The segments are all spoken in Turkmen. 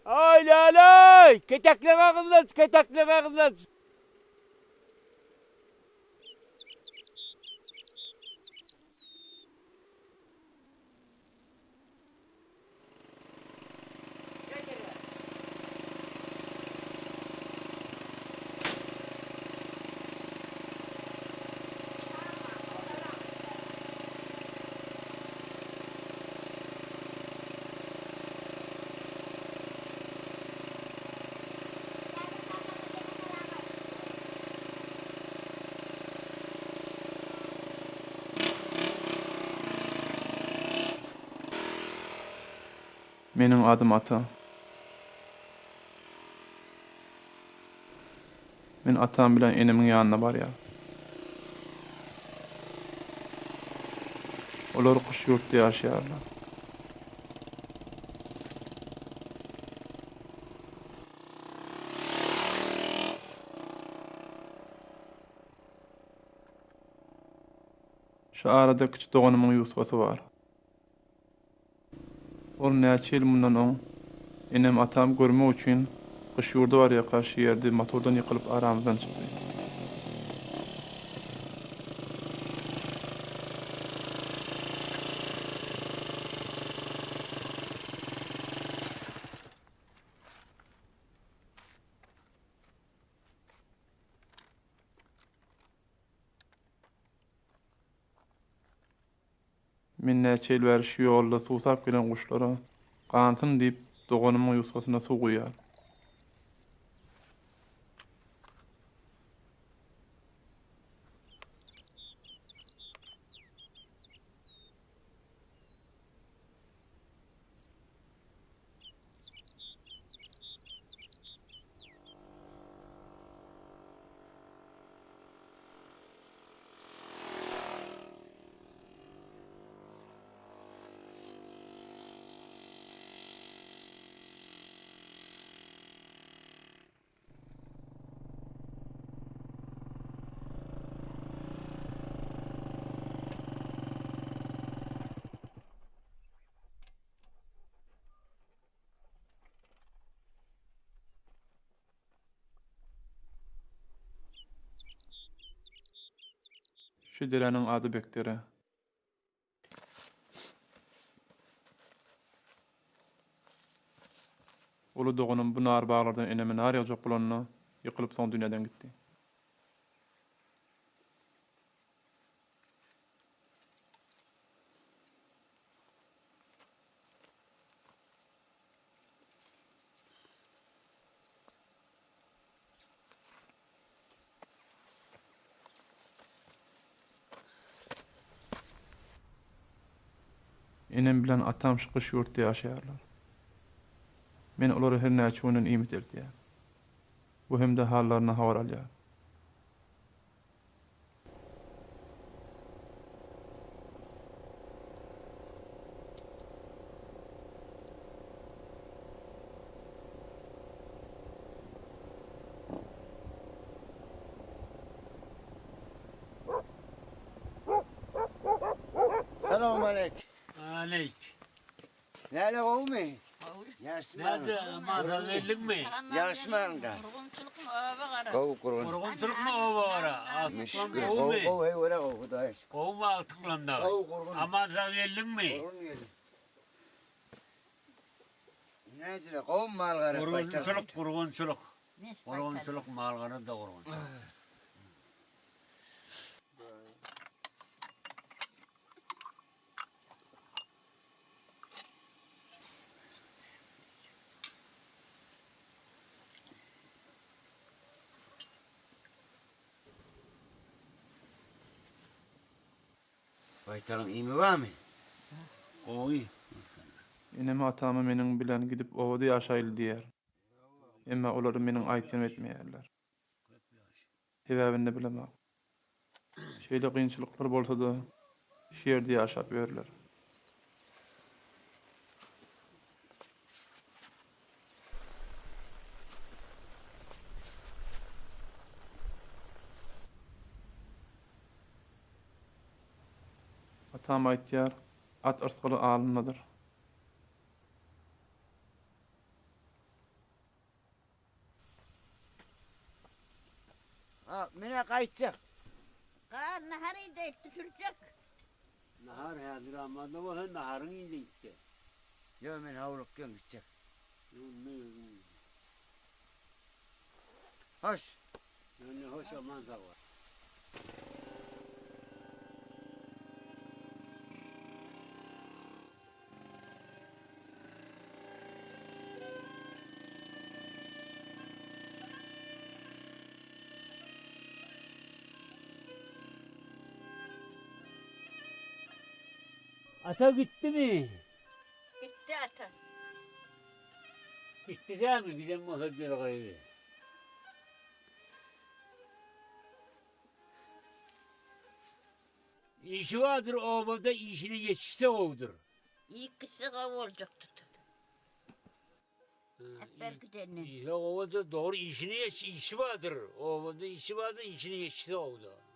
Aý läläý! Ketekleň agzyndan, ketekleň agzyndan! Meniň adym Ata. Men atam bilen enemiň ýanyna barýan. Olar guş ýurtda ýaşaýarlar. Şu arada kiçi doganymyň ýusgasy bar. Ol näçe ýyl mundan oň enem atam görmek üçin gyş ýurda barýarka şu ýerde motordan ýykylyp aramyzdan çykdy. Men näçe ýyl bäri şu ýolda suwsap gelen guşlara gansyn diýip, doganymyň ýusgasyna suw guýýar. Şu deräniň ady Bekdere. Uly doganym bu nar baglardan eneme nar ýygjak bolanda, ýykylyp soň dünýäden gitdi. Enem bilen atam şu gyş ýurtda ýaşaýarlar. Men olara her näçe günden iýmit eltýän. Bu hem-de hallaryndan habar alýar. Salowmaleýk. Aleýk. Näle gowumy? Ýagşymy? Näce mata geldiňmi? Ýagşymy aňda? Gurgunçylykmy oba gara? Gowy gurgun. Gurgunçylykmy oba gara? Agtyklam gowumy? Gowy gowy heý gowy Hudaýa şükür. Gowumy agtyklam dagy? Gowy gurgun. Aman sag geldiňmi? Gurgun geldim. Näcile gowumy mal gara? Gurgunçylyk gurgunçylyk. Gurgunçylyk mal gara da gurgunçylyk. Baýtalyň iými barmy? Gowy. Enem atama meniň bilen gidip obada ýaşaýly diýýär. Emma olar meniň aýtýanymy etmeýärler. Sebäbini bilemok. Şeýle kynçylyklar bolsa-da, şu ýerde ýaşap ýörler. Atam aýtýar, At yrsgaly alyndadyr. gaýtjak. Gal nahar iýdi, düşürjek. Nahar häzir almanda bolsa naharyň iýdi gitdi. Ýok men howlukýan gitjek. Indi özüň. Hoş. Indi hoş aman sag bol. Ata gitdimi? Gitdi ata. Gitdi dämi? Giden bolsa gel gaýry. Işi bardyr obada işine ýetişse gowudyr. Iýip gitse gowy boljakdy. Hep bir gidenini. Işe gowy dogry işine ýetişse işi bardyr. Obada işi bardyr işine ýetişse gowudyr.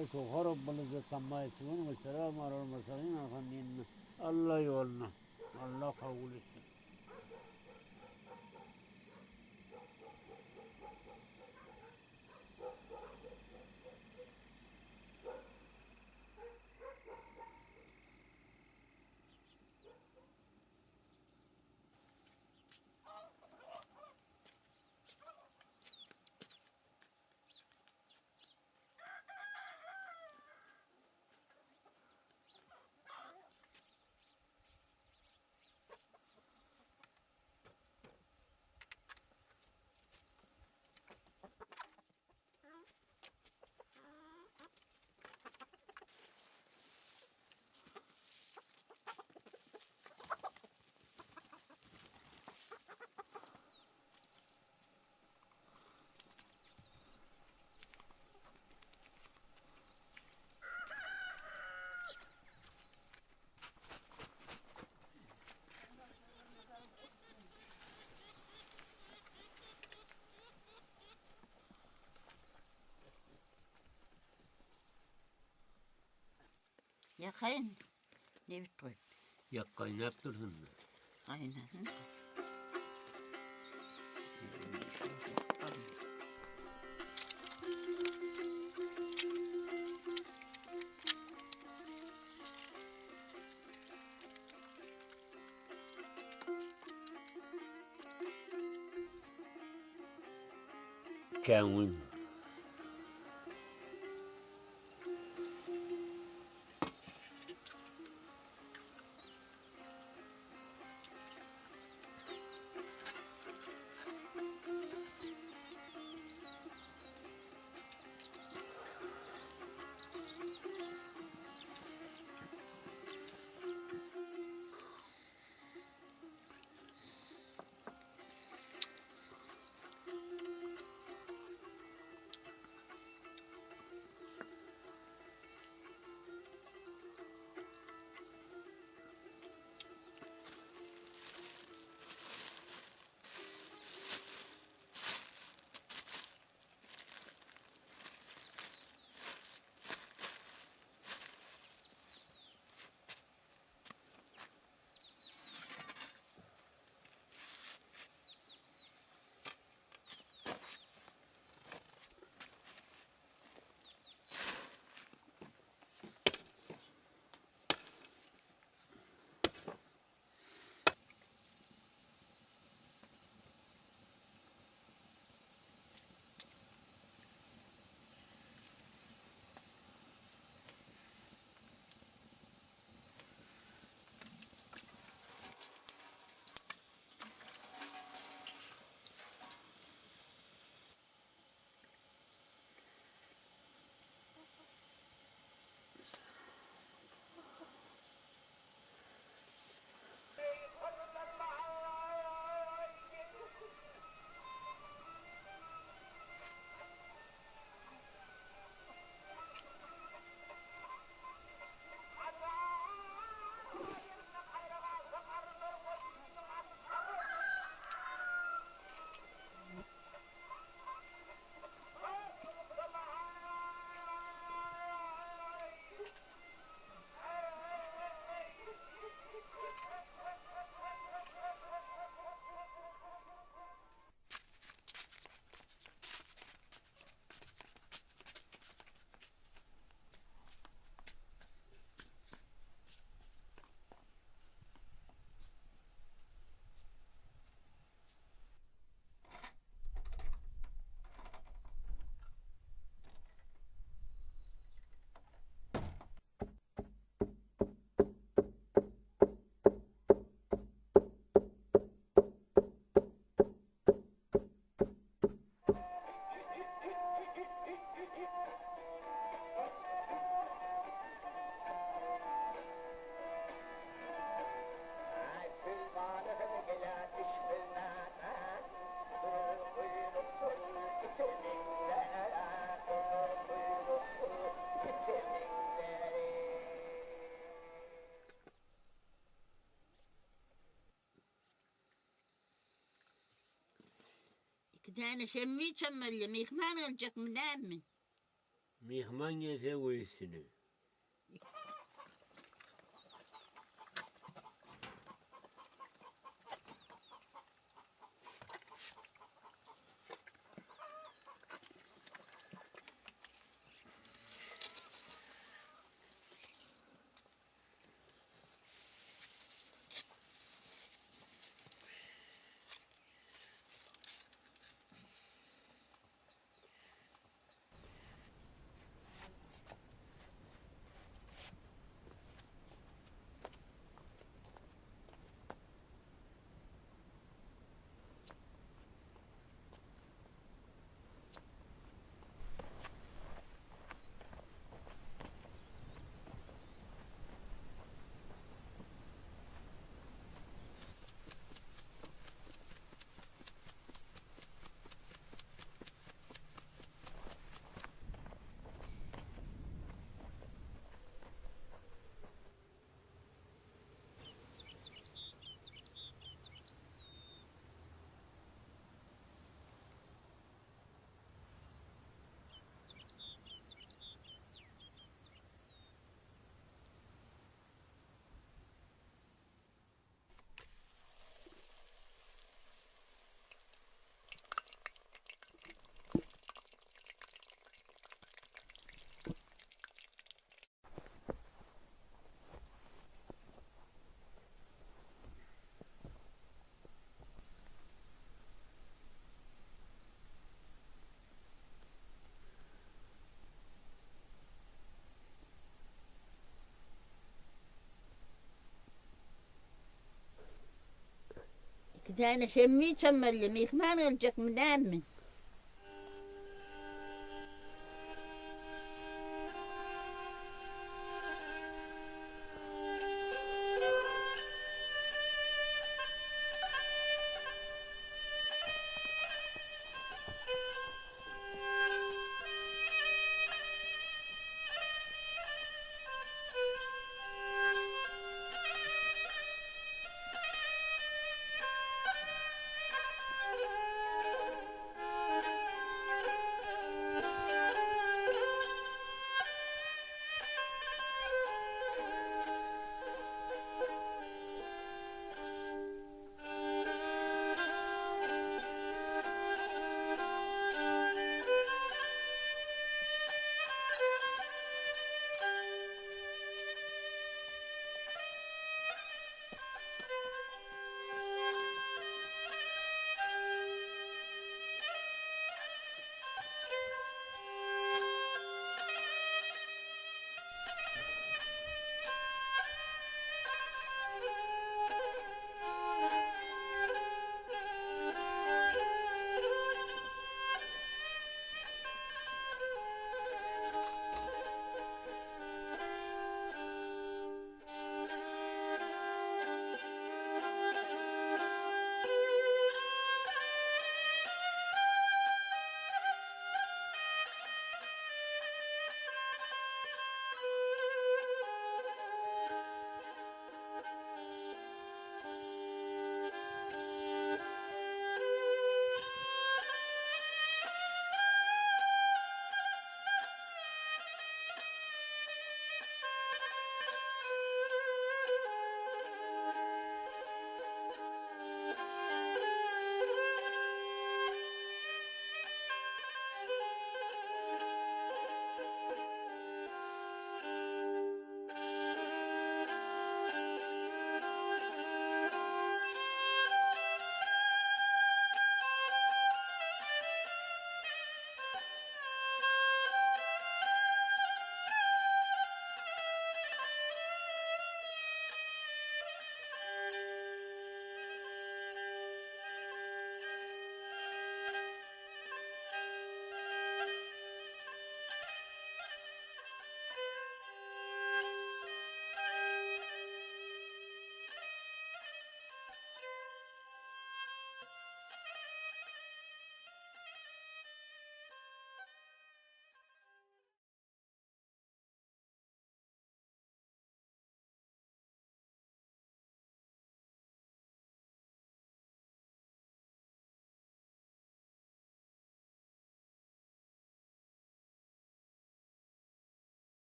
Rabbike Rabbul izzeti amma yasifun ve selamun alel murselin elhamdülillah. Alla ýoluna. Alla kabul etsin. Ýakaýyn. Nebit goýup. Ýak gaýnap dursun. Gaýnasyn. Kän gün. Iki däne şemmi çömmeldi. Myhman geljekmi nämi? Myhman gelse goý üstüne. Iki täne şemmi çömmelli, myhman geljekmi näme?